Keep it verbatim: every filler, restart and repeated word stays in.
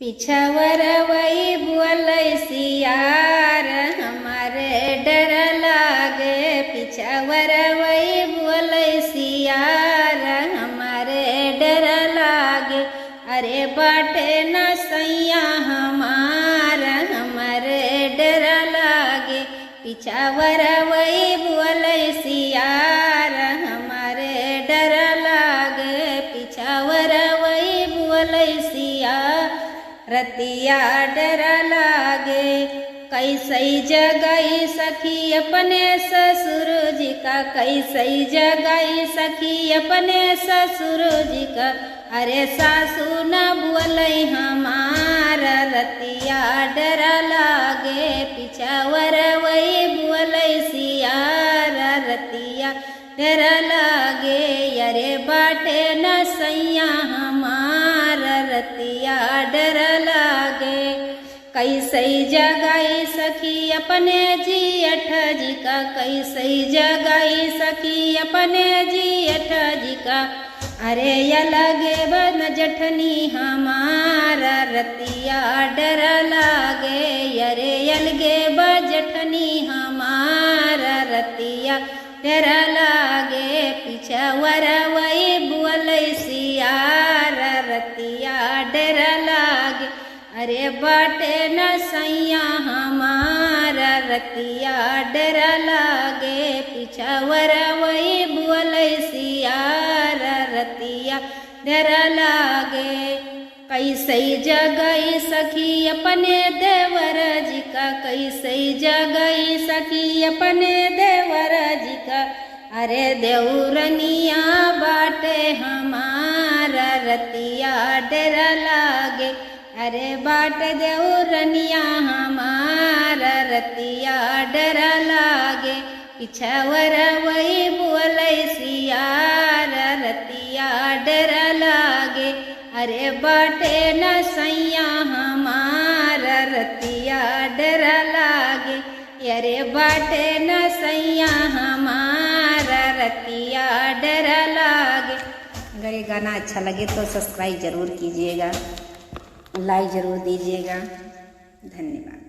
पिछवर वही बोलै सियार, हमरे डर लागे। पिछवर वही बोलै सियार, हमरे डर लागे। अरे बाटे न सैया हमार, हमरे डर लागे। पिछवर वही बोलै सियार, हमरे डर लागे। पिछवर वही बोलै सियार, रतिया डर लागे। कैसै जगाई सखी अपने ससुर जी का, कैसै जगाई सखी अपने ससुर जी का। अरे सासू न बोलै हमार, रतिया डर लागे। पिछवर वही बोलै सियार, रतिया डर लागे। अरे बाटे न सैया हमार, रतिया डर लागे। कैसै जगाई सखी अपने जेठ जी का, कैसै जगाई सखी अपने जेठ जी का। अरे अलगे बा जेठनी हमार, रतिया डर लागे। अरे अलगे बा जेठनी हमार, रतिया डर लागे। पिछवर वही बोलै सियार, रतिया डर लागे। अरे बाटे न सैया हमार, रतिया डर लागे। पिछवर वही बोलै सियार, रतिया डर लागे। कैसै जगाई सखी अपने देवर जी का, कैसै जगाई सखी अपने देवर जी का। अरे देउरनिया बाटे हमार, रतिया डर लागे। अरे बाटे देउरनिया हमार, रतिया डर लागे। पिछवर वही बोलै सियार, रतिया डर लागे। अरे बाटे न सैया हमार, रतिया डर लागे। अरे बाटे न सैया हमार, रतिया डर लागे। अगर ये गाना अच्छा लगे तो सब्सक्राइब जरूर कीजिएगा, लाइक जरूर दीजिएगा। धन्यवाद।